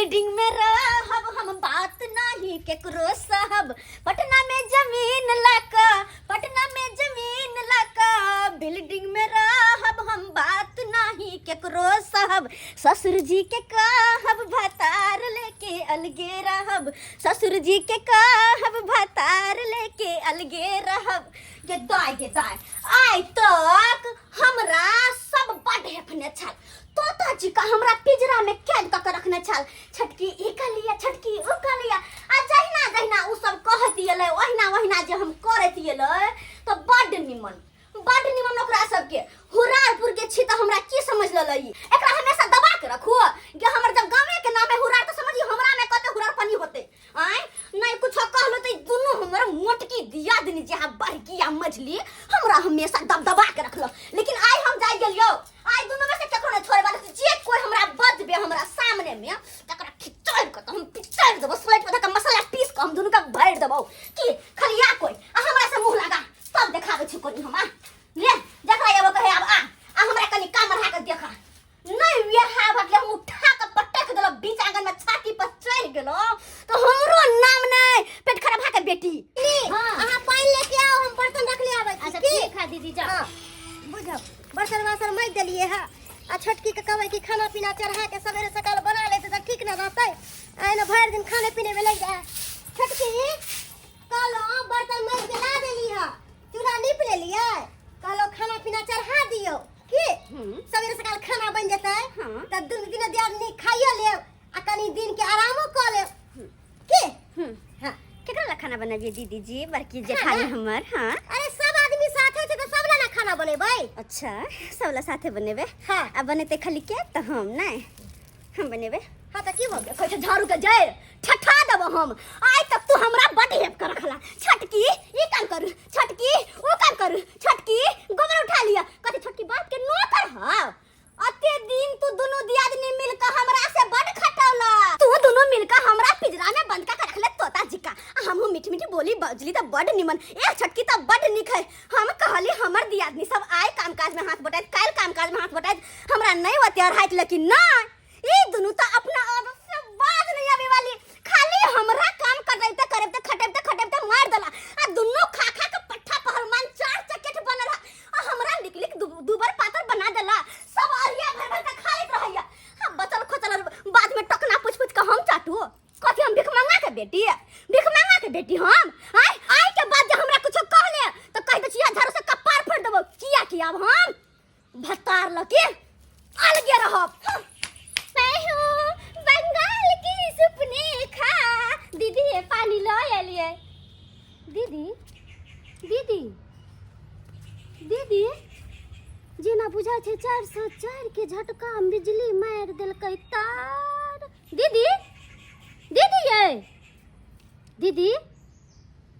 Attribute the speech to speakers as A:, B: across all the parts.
A: Building में रहब हम बात नाही केकरो सहब पटना में जमीन लका पटना में जमीन लका बिल्डिंग में रहब हम बात नाही केकरो सहब ससुर जी के कहब भतार लेके अलगे रहब ससुर जी के कहब भतार लेके अलगे रहब गे दाय गे दाय आइ तक हमरा सब बड हेफने छल तोता जी का हमरा पिंजरा में कैद कऽ के रखने छल छटकी ई कऽ लिअ छटकी ओ कऽ लिअ आ जहिना जहिना ओ सब कहत एलै ओहिना ओहिना जे हम करैत एलै तऽ बड निमन बड निमन ओकरा सबके हुरारपुर के छी तऽ हमरा की समझ लेलै ई? एकरा हमेशा दबा के रखू जे हमर जब गामे के नाम है हुरार तऽ समझियो हमरा में कते हुरारपनी होते आय नहीं कुछ कहलो तो दुनू हमर मोटकी दिया देनी जे हा बड़की आ मझली हमरा हमेशा दबदबा के रखलो लेकिन आइ हम जाय गेलियो आइ दुनू में से केकरो नहीं छोड़े वाला छी। जे कोई हमरा बजबे हमरा सामने में तकरा खिचड़ के तो हम पिचड़ देबो स्लेट पर धके मसाला पीस के हम दुनू के भर देबो की खाली आ कोई आ हमरा से मुंह लगा तब देखाबै छी कोनी हम आ ले जकरा एबो कहे आब आ आ हमरा कनी काम बढ़ा के देखा नहीं वेहा भटले हम उठा के पटक देलो बीच आंगन में छाती पर चढ़ गेलो तो हमरो नाम नहीं पेट खराब के बेटी
B: हाँ। अहाँ पानि लेके आओ हम बर्तन रख ले आबै छी
C: अच्छा
B: की
C: ठीक है दीदी जाओ
B: हाँ, बुझब बर्तन वासन माजि देलियै हँ आ छोटकी के कहबै कि खाना पीना चढ़ा के सवेरे सकाल बना लेतै तऽ ठीक ने रहतै आ एना भरि दिन खाने पीने में लागि जाइ छोटकी कहलहुँ बर्तन माजि के ला देली हँ चूल्हा नीप लेलियै कहलहुँ खाना पीना चढ़ा दियौ की सवेरे सकाल खाना बनि जेतै
A: हाँ।
B: तऽ दुनू दिन दियादनी खाइयो लेब आ कनी दिन के आरामो कऽ लेब की हाँ
A: केकरा ला खाना बनाबिए दीदी जी बड़की जेठानी हमर हाँ
B: अरे सब आदमी साथे छै तऽ सब ला ना खाना बनेबै
A: अच्छा सब ला साथे बनेबे
B: हाँ।
A: आ बनेते खाली के तऽ हम नहीं हम बनेबे
B: हाँ तऽ की भऽ गेल
A: कहै छै झाड़ू के जड़ ठठा देबो हम आइ तक तू हमरा बड हेप कर रखला छटकी ई काम करू छटकी ओ काम करू छटकी गोबर उठा लिया कथी छोटकी बात के नौकर हव अते दिन तू दुनू दियादनी मिल के हमरा से बड खटौला तू दुनू मिल के हमरा पिंजरा में बंद कर रखले तोता जी का आ हमहू मीठी मीठी बोली बजली त बड निमन एक छटकी त बड निक है हम कहली हमर दियादनी सब आइ काम काज में हाथ बटाइत काल्हि काम काज में हाथ बटाइत हमरा नहीं ओते अढ़ाइत लेकिन ना ई दुनू त अपना आदत से बाज नहीं आवे वाली खाली हमरा काम करैते करैते खटैते खटैते मार देला आ दुनू खा खा के पट्ठा पहलवान चार चकेट बनल हा आ हमरा लिख लिख दुबर पातर बना देला सब अरिया भर भर के खा लेत रहैया हम बचल खोचल बाद में टकना पूछ पूछ के हम चाटू कथी हम भीख मंगा के बेटी भीख मंगा के बेटी हम आय आय के बाद जे हमरा कुछो कहले तो कह दे छिया झाड़ू से कपार फोड़ देबो किया कि अब हम भतार लके अलगे रहब मैं हूँ बंगाल की सुपने खा दीदी ये पानी लो एलिए दीदी दीदी दीदी जेना बुझाइ छै 404 के झटका में बिजली मारि देलकै तार दीदी दीदी ये दीदी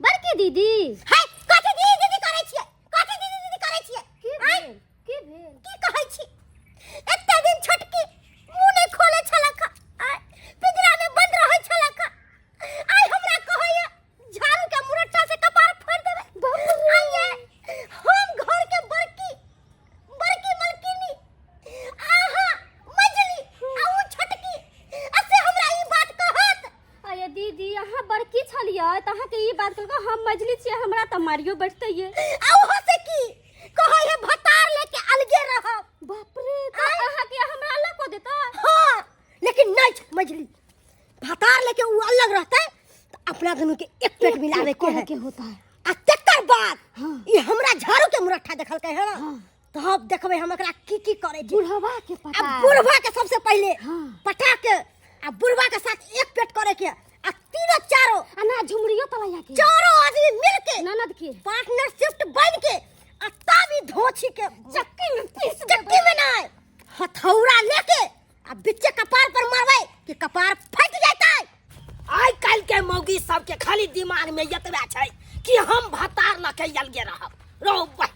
A: बड़की दीदी
B: है कथी दीदी दीदी करै छियै कथी दीदी दीदी करै छियै
C: की
B: आँय?
C: भेल की भेल
B: की कहै छी एते दिन छोटकी मुंह नहि खोले छलक आय पिंजरा में बंद रहै छलक आय हमरा कहैया झाड़ू के मुरट्टा से कपार फोड़ देबै आइए हम घर के बड़की बड़की मलकिनी आहा मजली आ उ छोटकी आ से हमरा ई बात कहत
C: अरे दीदी अहाँ बड़की छलियै तऽ अहाँके ई बात कहलकै हम मझली छियै हमरा तऽ मारियो बैठतै ये
B: आ ओहो से की कहै है भतार लेके अलगे रहब
C: बाप रे तऽ अहाँके हमरा अलग कऽ देता
B: हाँ लेकिन नहीं छै मझली भतार लेके उ अलग रहते तो अपना दोनों के एक पेट मिलावे के है
C: के होता है
B: आ तकर बाद
C: हाँ।
B: ई हमरा झाड़ू के मुरट्ठा देखलकै है ना
C: हाँ।
B: तो अब देखबै हम एकरा की की करे छै
C: बुढ़वा के पता
B: आ बुढ़वा के सबसे पहले
C: हाँ।
B: पटा के आ बुढ़वा के साथ एक पेट करे के आ तीनों चारों
C: आ ना झुमरियो तलैया के
B: चारों आदमी मिल के
C: ननद के
B: पार्टनरशिप बन के आ तब ई धोछी के
C: चक्की में पीस देबै।
B: चक्की में नहीं हथौड़ा लेके आ बिच्चे कपार पर मारबै कि कपार फटि जेतै
D: आइ काल्हि के मौगी सबके खाली दिमाग में एतबे छै कि हम भतार लऽ के अलगे रहब रौ बा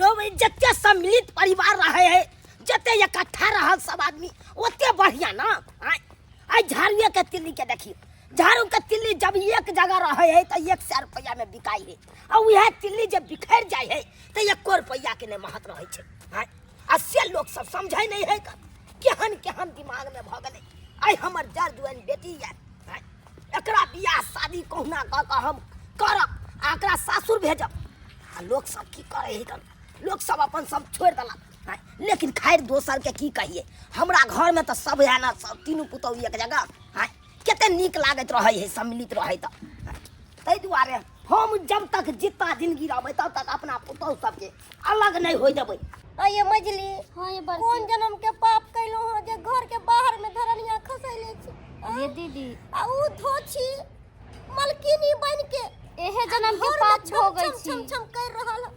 D: रौ बा, जते सम्मिलित परिवार रहे है जते इकट्ठा रहल सब आदमी ओते बढ़िया ना आइ आइ झाड़ुए के तिल्ली के देखियो झाड़ू के तिल्ली जब एक जगह रहे है तऽ 100 रुपया में बिकाइ है आ उएह तिल्ली जब बिखरि जाइ है तऽ एको रुपया के नहि महत्व रहै छै आइ आ से लोक सब समझै नहि है केहन केहन दिमाग में भऽ गेलै आइ हमर जर जुआन बेटी यऽ, एकरा बियाह शादी कहुना कऽ कऽ हम करब आ एकरा सासुर भेजब। आ लोक सब की करै है कन, लोक सब अपन सब छोड़ि देलक। लेकिन खैर दोसर के की कहिए, हमरा घर में तऽ सब है ना, सब तीनू पुतहु एक जगह। कते नीक लागैत रहै है सम्मिलित रहै तऽ। ताहि दुआरे हम जब तक जितना जिंदगी रहबै तब तक अपना पुतहु सबके अलग नहि होइ देबै।
B: आइए मजली,
C: हाँ ये बड़की।
B: कोन जन्म के पाप कैलहुँ हँ जे घर के बाहर में धरनिया खसैले छी?
C: ये दीदी।
B: आ ऊ धोछी मलकिनी बन के
C: एहे जन्म के
B: घर में
C: पाप
B: छम
C: भोगै
B: छम
C: छी।
B: छम छम कर रहल हँ।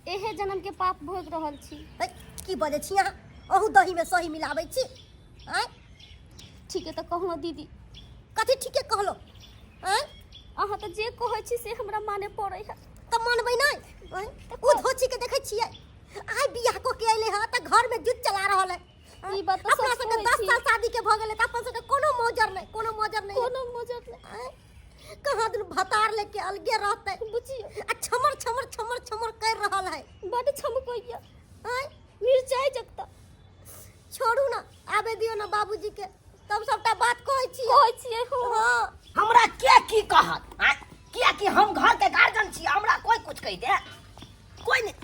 C: एहे जन्म के पाप भोग रहल छी।
B: है, की बजै छी अहाँ? अहू दही में सही मिलाबै छी? आँय?
C: ठीक है तऽ कहलहुँ दीदी।
B: कथी ठीके कहलहुँ? आँय?
C: अहाँ तऽ जे कहै छी से हमरा माने पड़ै है।
B: तऽ मानबै नहि? आँय? ओ धोछी के देखै छियै, आइ बियाह कऽ के अयलै हँ तऽ घर में जुत चला रहल है।
C: ई बात तऽ
B: अपना
C: सच
B: सबके
C: कहै
B: 10
C: छी।
B: साल शादी के भऽ गेलै तऽ अपन सबके कोनो मोजर नहि, कोनो मोजर नहि,
C: कोनो मोजर नहि।
B: आँय? कहाँ दिन भतार लेके अलगे रहतै।
C: बुझियौ।
B: आ छमर छमर छमर छमर कर रहल है।
C: बड छमकैया।
B: आँय?
C: मिरचाइ जकता।
B: छोड़ू ना, आबे दियौ ना बाबूजी के, तब सबटा बात कहै छियै।
C: कहै छियै, हँ।
B: हँ।
D: हमरा के की कहत? आँय? कियाकि हम घर के गार्जियन छी, हमरा कोई कुछ कहि दे कोई नहीं।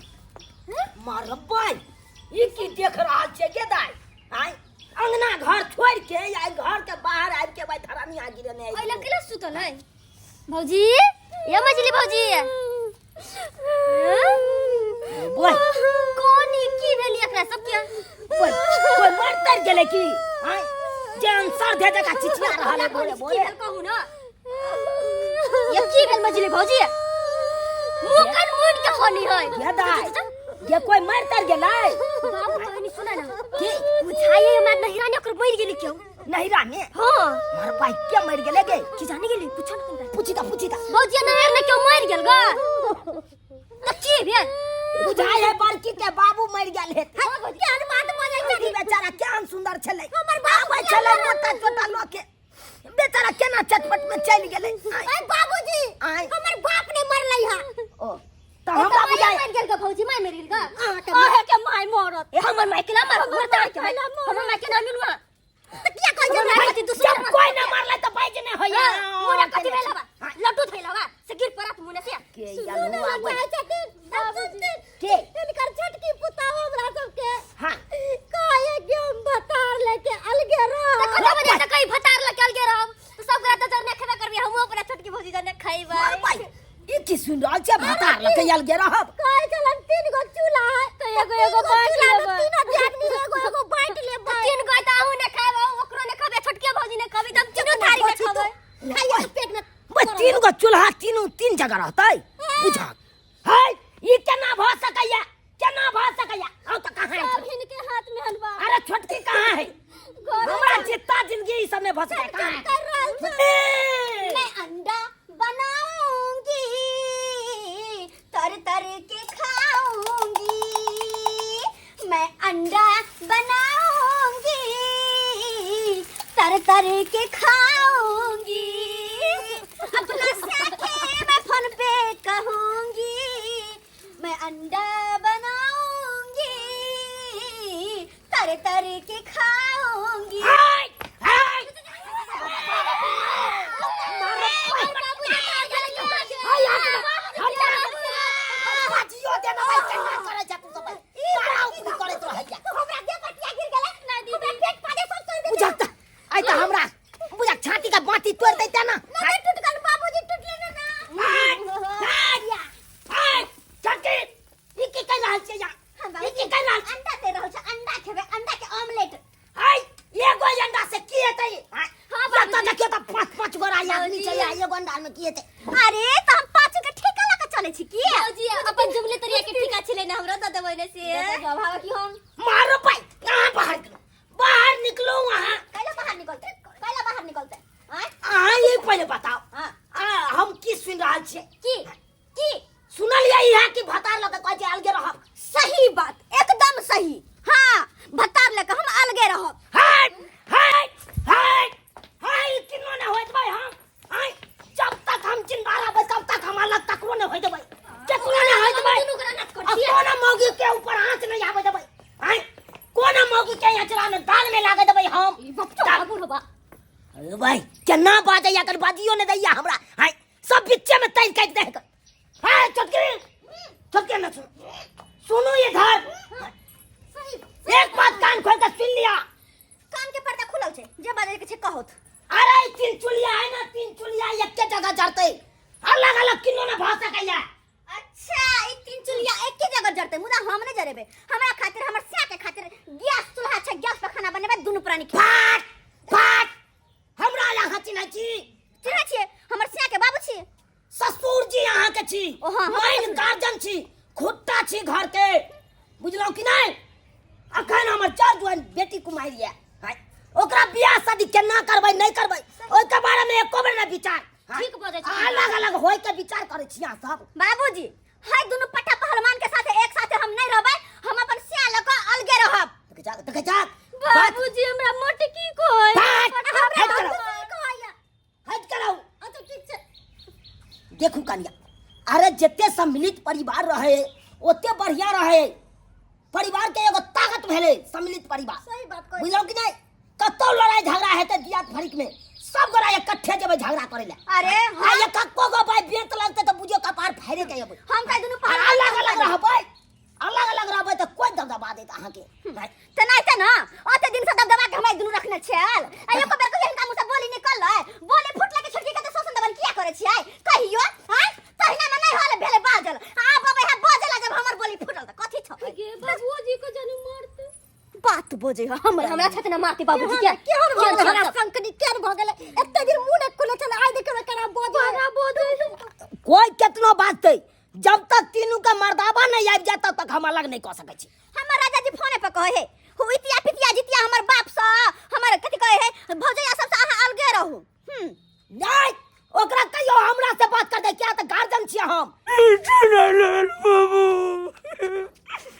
D: मारबै ई की देख रहल छियै गे दाइ? आँय, अंगना घर छोड़ के आइ घर के बाहर आबि के भाई धरनिया गिरने
A: ओइ लग केला सुतल है भौजी? ये मजली भौजी।
D: बोल।
A: कोन ई की भेल एकरा सबके?
D: कोई कोई मर तर गेलै की? आँय, जे आंसर दे जका चिचिया रहल है। बोले बोले
A: की भेल कहू ना, ये की भेल मजली भौजी? मुंह कान मुन के होनी है।
D: ये दाइ, ये कोई मर तर गेलै?
A: बाबू कहनी सुना ना।
D: की?
A: बुझाइए हमरा नहिरा ने ओकर मरि गेली क्यों?
D: नहिरा ने?
A: हाँ।
D: मार भाई के मर गेलै गे?
A: की जाने गेली, पूछो ना कनिटा।
D: पूछी ता, पूछी ता।
A: भौजी नहिरा ने क्यों मरि गेल गा? त की भेल?
D: बुझाइ है बड़की के बाबू मर गेल हेतै।
B: केहन बात बजै
D: छी बेचारा, केहन सुंदर छलै हमर बाबू, छलै मोटा छोटा लोक के, बेचारा केना चटपट में चलि गेलै।
B: आय बाबूजी,
D: आय।
B: हमर बाप ने मरलै हा।
D: ओ तऽ हमरा बुझाइ
A: मरि गेल गा भौजी, माय मरि गेल गा।
B: अहाँके
A: अहे के माय मरत।
D: ए,
A: हमर माय केना मरत? मरता के माय। हमर माय केना मिलुआ?
B: तऽ किया कहै छै
A: हमर माय कथी दुश्मन?
D: जब कोई न मरलै तऽ बाजि नहि होइया।
A: मुने कथी भेल बा? लड्डू थैला बा से गिर पड़त मुने से।
D: के
B: सुनू
D: या
B: ने,
D: हुआ
B: हम जाइ छथिन, हम सुनथिन।
D: के?
B: हिनकर छोटकी पुतहु हमरा सबके
D: हाँ।
B: कहै कि हम भतार लेके अलगे रहब।
A: तऽ कतऽ बजे तऽ कहीं भतार लके अलगे रहब तऽ सब गोरा तऽ जरने खेबे करबी, हमहूँ अपना छोटकी भौजी जरने खैबै।
D: मार भाई, ई की सुनि रहल छियै? भतार लके अलगे रहब
B: कहै छलन 3 गो चूल्हा है
C: तऽ एगो एगो बाँटि
B: चूल्हा में
C: लेबै।
B: तीनो आदमी एगो एगो बाँटि लेबै।
A: तीन गो तऽ अहूँ नहि खायब, अहूँ ओकरो नहि खबै, छोटकी भौजी नहि खबै, तऽ हम तीनू थारी नहि खबै।
B: खाइए तऽ पेट में।
D: बे, 3 गो चूल्हा तीनू 3 जगह रहतै बुझक है? ई केना भऽ सकैया, केना भऽ सकैया? आउ तऽ कहाँ है?
C: सब हिनके हाथ में हलवा।
D: अरे छोटकी कहाँ है? हमरा जितना जिंदगी ई सब नहीं भऽ सकैया। कहाँ है?
B: कर रहल छै।
D: ए!
A: मैं अंडा बनाऊंगी, तर तर के खाऊंगी, मैं अंडा बनाऊंगी, तर तर के खाऊंगी, अपना सखी मैं फोन पे कहूंगी, मैं अंडा बनाऊंगी, तर तर के खाऊंगी।
D: हाय! हाय! बाजियो देना भाई, केना करै छै तू सब? तारा उपरी करैत रहैया।
B: हमरा देह पर किया गिर गेलै? हमरा पेट पादे सब कर देतै।
D: बुझक तऽ आइ तऽ हमरा बुझक छाती के बाती तोड़ि दैते ना।
B: नहि टूट गेल बाबूजी, टूटले ना ना।
D: हाय! हाय! हाय! छोटकी, ई की कहि रहल छियै यहाँ? ई की कहि रहल छी?
A: अंडा दे रहल छै, अंडा खेबै, अंडा के ऑमलेट।
D: हाय, एगो अंडा से की हेतै? हाय,
A: हाँ,
D: एतऽ
A: बाबूजी।
D: देखियौ तऽ 5-5 गोरा आदमी छै, आ एगो अंडा मे की हेतै?
A: अरे तऽ हम पाँच के ठेका लऽ के चलै छी की?
C: भौजी
A: अपन जुमले तरिया के ठेका छलै ना, हमरा दऽ देबै ने से।
C: भाव की हम
D: मारो भाई, कहाँ बाहर निकलो, बाहर निकलो वहाँ।
A: कैला बाहर निकलते, कैला बाहर निकलते? आँय?
D: अहाँ ये पहिले बताओ।
A: हाँ।
D: हम की सुनि रहल छियै?
A: की की
D: सुनलियै इएह कि भतार लऽ के कहै छै अलगे रहब।
A: सही बात, एकदम सही। हाँ, भतार लऽ के हम अलगे रहब।
D: हाय हाय हाय हाय, किनो नहि होइत भाई हम। हाय, जब तक हम जिंदा रहबै तब तक हम अलग तकरो नहि होय देबै, केकरो नहि होय देबै।
A: दुनू गोरा नाच
D: आ
A: करै छियै।
D: कोनो मौगी के ऊपर आँच नहि आबै देबै। हाय, कोनो मौगी के अचरा में दाग नहि लागै देबै हम।
A: ई बच्चा बाबू रे बा।
D: अरे भाई केना बाजैया कर बाजियो ने दैया हमरा हाय सब बिच्चे में तैर काटि दे हाय छोटकी छोटकी ना सुनो सुनो इधर एक बात कान खोल के सुन लिया
A: कान के पर्दा खुलल छै जे बाजै के छै कहत
D: अरे तीन चुलिया है ना तीन चुलिया एके जगह जरते अलग अलग किनो ना भा सकैया
A: अच्छा ई तीन चुलिया एके जगह जरते मुदा हम नहीं जरेबे हमरा खातिर हमर स्या के खातिर गैस चूल्हा छै गैस पर खाना बनेबे दुनू प्राणी खेबै
D: फाट फाट हमरा यहाँ चिन्है छी
A: चिन्है छियै हमर स्या के बाबू छियै
D: ससुर जी अहाँ के छी
A: ओ हाँ, हमर
D: मेन
A: ससुर।
D: गार्जियन छी खुट्टा छी घर के बुझलहुँ कि नहि अखन हमर चार जुआन बेटी कुमारि यऽ हाय, ओकरा बियाह शादी केना करबै नहि करबै ओहिके बारे में एको बेर नहि विचार हाय,
C: ठीक बजै छी।
D: अलग अलग होय के विचार करै छी अहाँ सब
A: बाबूजी हाय दुनू पट्टा पहलवान के साथे एक साथे हम नहीं रहबै हम अपन स्या लऽ कऽ अलगे रहब
D: देखै जा देखै जा बात
C: बाबूजी हमरा मोटकी कहै
D: बात
A: हमरा
D: हट कराउ
A: बाबूजी कहैया
D: हट कराउ
A: अच्छा ठीक छै
D: देखू कनिया अरे जते सम्मिलित परिवार रहे ओते बढ़िया रहे परिवार के एगो ताकत भेलै सम्मिलित परिवार
A: सही बात कहै
D: बुझलहुँ कि नहि कतौ लड़ाई झगड़ा हेतै दियात फरीक में सब गोरा इकट्ठे जेबै झगड़ा करै लए
A: अरे
D: आ एकको गो भाई बेंत लगतै तऽ बुझियौ कपार फाड़ि के अबै
A: हम तऽ दुनू
D: आ
A: पहलवान
D: अलग अलग रहबै अलग अलग रहबै तऽ कोइ दबदबा देत अहाँके भाई
A: तेनाहिते ने ओते दिन से दबदबा के हमरा दुनू रखने छल आ एको बेर कहियो हिनका मुँह से बोली निकललै बोली फुटलै के छोटकी के तऽ शोषण दमन किया करै छियै कहियो आँय तहिना में नहि होल भेलै बाजल आब अबै है बाजल जब हमर बोली फुटल तऽ कथी छौ
C: गे बाबूजी को जानू मारते
A: बात बजै है हमर हमरा छथि ने मारते बाबूजी के
B: केहन भऽ गेल हमरा संकनी केहन भऽ गेलै एते दिन मुँह नहि खुले छल आइ देखियौ केना बजै
C: बड़ा बोझ
D: कोइ केतनो बाजतै जब तक तीनू के मर्दाबा नहीं आबि जाए तब तक हम अलग नहीं कऽ सकै छी
A: हमर राजा जी फोने पर कहे हे हो इतिया पितिया जितिया हमर बाप सँ हमर कथी कहे हे भौजैया सब सँ अहाँ अलगे रहू हम्म
D: नहीं ओकरा कहियो हमरा से बात कर दे क्या तऽ गार्जियन छियै हम
E: चुनालाल बाबू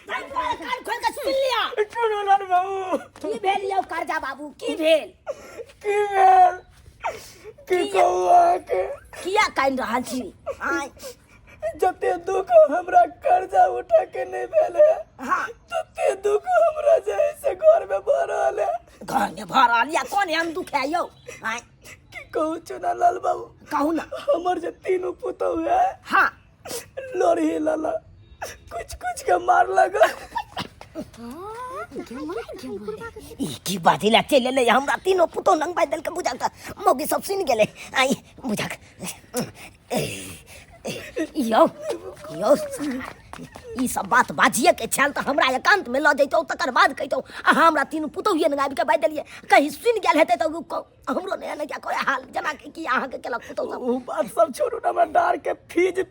D: ताहि दुआरे कान खोलि कऽ सुनि लिअ
E: चुनालाल बाबू
D: की भेल यौ कर्जा बाबू की भेल
E: की भेल की कहू अहाँके
D: किया कानि रहल छी आँय
E: जते दुख हमरा कर्जा उठा के नहीं भेल है
D: हाँ
E: तते दुख हमरा जे है से घर में भऽ रहल है
D: घर में भऽ रहल यऽ कोन एहन दुख है यौ आँय
E: की कहू चुनालाल बाबू
D: कहू ना
E: हमर जे तीनू पुतहु है
D: हाँ
E: लोरही लाला कुछ कुछ के मार लगा
D: ई की बाजी ला चलि एलै हमरा तीनो पुतोह लंग बाजि देलकै बुझाक तऽ मौगी सब सुनि गेलै आइ बुझाक यौ यौ ई सब बात बाजिए के छल तऽ हमरा एकांत में लऽ जैतौ तकर बाद कहितौ अहाँ हमरा तीनू पुतोहिए लग आबि के बाजि देलियै कहीं सुनि गेल हेतै तऽ हमरो नहि नहि कोई हाल जेना कि की अहाँके केलक पुतोह सब
E: ओ बात सब छोड़ू ना हमरा डार के फीज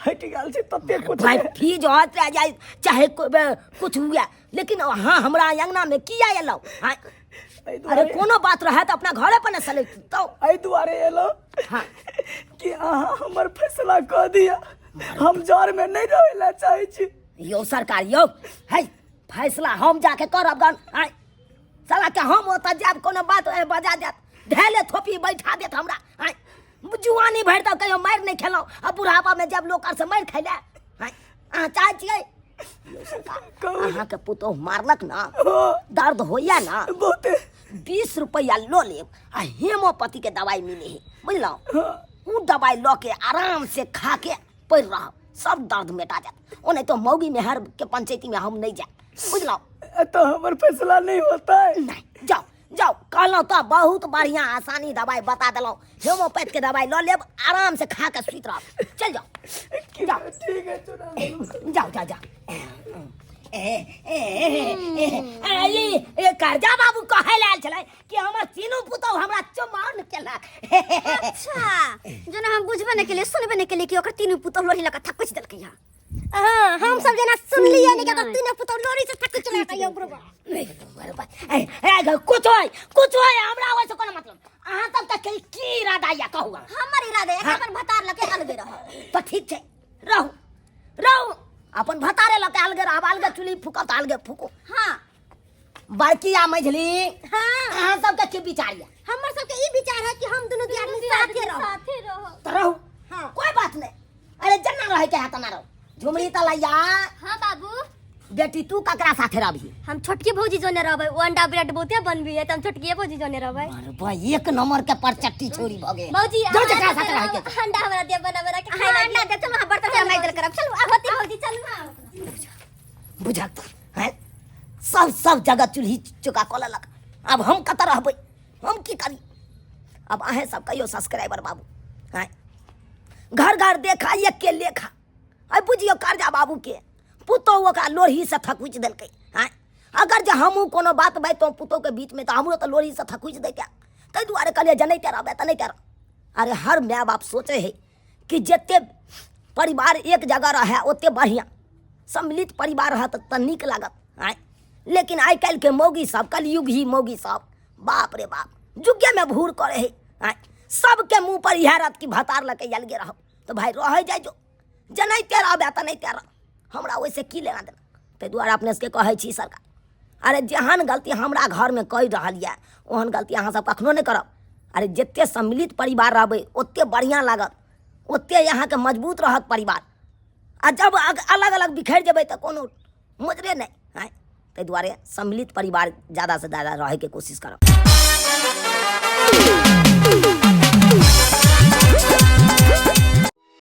E: हटि गेल छै तते कुछ
D: भाई फीज हट जाए चाहे कुछ हुए लेकिन अहाँ हमरा अंगना में किया एलहुँ हाँ
E: एहि
D: अरे
E: दुआरे
D: कोनो बात रहे तऽ अपना घरे पर ने सलटतौ
E: एहि दुआरे एलहुँ
D: हाँ।
E: कि अहाँ हमर फैसला कऽ दिअ हम जर में नहीं रहै ला चाहै छी
D: यौ सरकार यौ है फैसला हम जाके करब गन आय साला के हम ओतऽ जायब कोनो बात बजा देत धैले थोपी बैठा देत हमरा आय जुआनी भरि तऽ कहियो मारि नहि खेलहुँ आ बुढ़ापा में जब लोक से मारि खैले आय अहाँ चाहै छियै यौ सरकार
E: कहू।
D: अहाँके पुतोह मारलक ना
E: हाँ,
D: दर्द होइया ना
E: बहुते
D: 20 रुपैआ लऽ लेब आ हेमोपैथी के दवाई मिले है बुझलहुँ
E: हाँ,
D: उ दवाई लऽ के आराम से खा के पड़ि रहब सब दर्द मेटा जायत ओ नहीं तो मौगी मेहर के पंचायती में हम नहीं जायब बुझलहुँ
E: तो हमर फैसला नहीं होता है
D: नहीं जाओ जाओ कहलहुँ तऽ बहुत बढ़िआँ आसानी दवाई बता देलहुँ हेमोपैथ के दवाई लऽ लेब आराम से खा के सुति रहब चल जाओ जाओ
E: ठीक है चुना
D: जाओ जाओ जाओ ए ए ए ए ई कर्जा बाबू कहै लए आयल छलै कि हमर तीनू पुतहु हमरा चुमाओ केलक
A: अच्छा जेना हम बुझबे नहि केलियै सुनबे नहि केलियै कि ओकर तीनू पुतहु लोढ़ी लऽ कऽ थकुचि देलकै हँ
B: हाँ हम सब जेना सुनलियै ने कि ओकर तीनू पुतहु लोरी से थकुच लगा यौ बुढ़बा
D: कुछ होय कुछ होय हमरा ओहिसँ कोनो मतलब अहाँ सब के की इरादा यऽ कहू अहाँ
A: हमर इरादा है कि अपन भतार लऽ के अलगे रहब
D: तऽ ठीक छै रहू रहू अपन भतारे लऽ के अलगे रहब अलगे चुल्ही फूकब तऽ अलगे फूकू
A: हाँ
D: बड़की आ मझली
B: हाँ
D: अहाँ सबके की विचार यऽ
B: हमर सबके ई विचार है कि हम दुनू आदमी साथे रहब
C: साथे रहो
D: तऽ रहू
B: हाँ।
D: कोई बात नहीं अरे जना रहे के है तना रहो झुमरी तलैया
C: हाँ बाबू
D: बेटी तू ककरा साथे रहबही?
C: हम छोटकी भौजी जोने रहबै, ओ अंडा ब्रेड बहुते बनबी है त हम छोटकी भौजी जोने रहबै।
D: अरे बा, एक नंबर के परचट्टी छोरी भ गेल।
C: भौजी
D: जो जकरा साथे रहै के छै।
C: अंडा हमरा दे बना बना के खाय
A: हाँ, अंडा दे, चलू अहाँ बर्तन सब माजि देल करब, चलू आब होती
C: भौजी चलू ना।
D: बुझक तऽ हैं, सब सब जगह चूल्ही चुका कऽ लेलक। आब हम कतऽ रहबै, हम की करी? आब अहें सब कहियो सब्सक्राइबर बाबू, हैं, घर घर देखा एक के लेखा। आइ बुझियौ कर्जा बाबू के पुतोहु ओकरा लोढ़ीसँ थकुचि देलकै। आँय, अगर जे हमहूँ कोनो बात बाजितहुँ पुतोहुके बीचमे तऽ हमरो तऽ लोढ़ीसँ थकुचि दैते। ताहि दुआरे कहलियै जनैते रहबै तऽ नहि रहबै। अरे हर माय बाप सोचै हइ कि जते परिवार एक जगह रहए ओते बढ़िआँ, सम्मिलित परिवार रहत तऽ नीक लागत। आँय, लेकिन आइ काल्हिके मौगी सब, कलयुगी मौगी सब, बाप रे बाप, जुगेमे भूर करै हइ। आँय, सबके मुँह पर इएह रहत कि भतार लऽ के अलगे रहब। तऽ भाय रहै जाइ जो, जनैते रहबै तऽ नहि रह, हमरा ओहिसँ की लेना देना। ताहि दुआरे अपने सबके कहै छी सरकार, अरे जेहन गलती हमरा घरमे कहि रहल यऽ ओहन गलती अहाँ सब कखनो नहि करब। अरे जते सम्मिलित परिवार रहबै ओते बढ़िआँ लागत, ओते अहाँके मजबूत रहत परिवार। आ जब अलग अलग बिखरि जेबै तऽ कोनो मोजरे नहि। आँय, ताहि दुआरे सम्मिलित परिवार ज्यादासँ ज्यादा रहैके कोशिश करब।